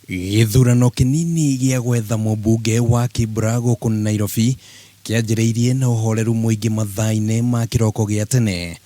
Gĩthurano kĩnini gĩa gwetha mũmbunge wa Kibra gũkũ Nairobi kĩanjĩrĩirie na ũhoreru mũingĩ mathaa-inĩ ma kĩroko gĩa tene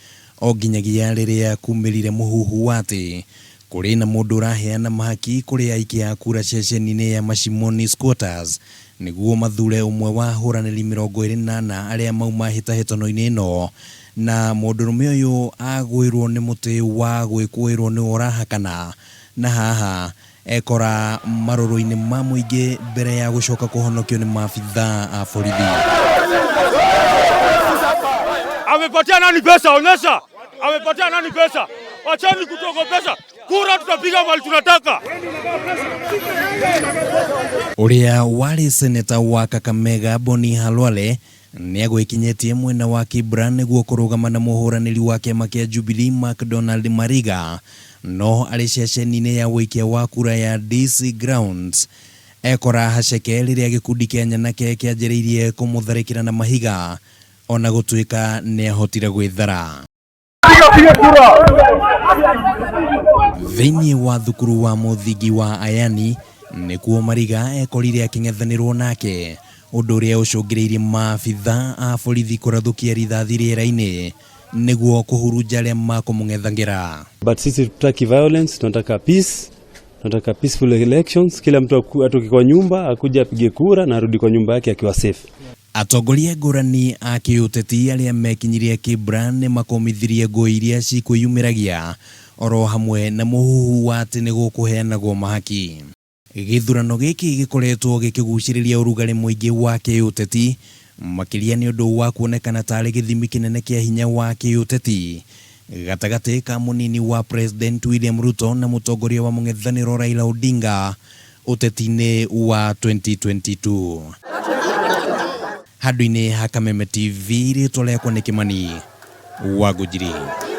o nginyagia rĩrĩa kumĩrire mũhuhu wa atĩ kũrĩ na mũndũ ũraheana mahaki kũrĩ aikia a kura ceceni-inĩ ya Mashimoni Squatters nĩguo mathure ũmwe wa ahũranĩri 24 arĩa mauma hĩtahĩtano-inĩ ĩno na mũndũrũme ũyũ agũĩrwo nĩ mũtĩ wa gwĩkũĩrwo nĩwe ũrahakana na haha ekora marũrũ-inĩ ma mũingĩ mbere ya gũcoka kũhonokio nĩ maabithaa a borithi. Amepatia nani pesa? Onyesha amepatia nani pesa? Wacheni kutuogopesha. Kura tutapiga mahali tunataka. Ũrĩa warĩ seneta wa Kakamega Boni Khalwale nĩagwĩkinyĩtie mwena wa Kibra nĩguo kũrũgama na mũhũranĩri wa kĩama kĩa Jubilee McDonald Mariga no arĩ ceceni-inĩ ya ũikia wa kura ya DC Grounds ekora haceke rĩrĩa gĩkundi kĩa nyanake kĩanjĩrĩirie kũmũtharĩkĩra na mahiga ona gũtuĩka nĩahotire gwĩthara. Thĩinĩ wa thukuru wa mũthingi wa Ayani nĩkuo Mariga ekorire akĩng'ethanĩrwo nake ũndũ ũrĩa ũcũngĩrĩirie maabitha a borithi kũrathũkia rithathi rĩera-inĩ nĩguo kũhurunja arĩa makũmũng'ethangĩra. But sisi tutaki violence, tunataka peace, tunataka peaceful elections. Kila mtu atoke kwa nyumba akuje apige kura na arudi kwa nyumba yake akiwa safe. Atongoria ngũrani a kĩũteti arĩa mekinyirie Kibra nĩ makũmithirie ngũĩ iria cikwĩyumĩragia oro hamwe na mũhuhu wa atĩ nĩ gũkũheanagwo mahaki. Gĩthurano gĩkĩ gĩkoretwo gĩkĩgucĩrĩria ũrugarĩ mũingĩ wa kĩũteti makĩria nĩ ũndũ wa kuonekana tarĩ gĩthimi kĩnene kĩa hinya wa kĩũteti gatagatĩ ka mũnini wa President William Ruto na mũtongoria wa mũng'ethanĩro Raila Odinga ũteti-inĩ wa 2022. Handũ-inĩ ha Kameme TV, rĩtwa rĩakwa nĩ Kĩmani wa Ngũnjiri.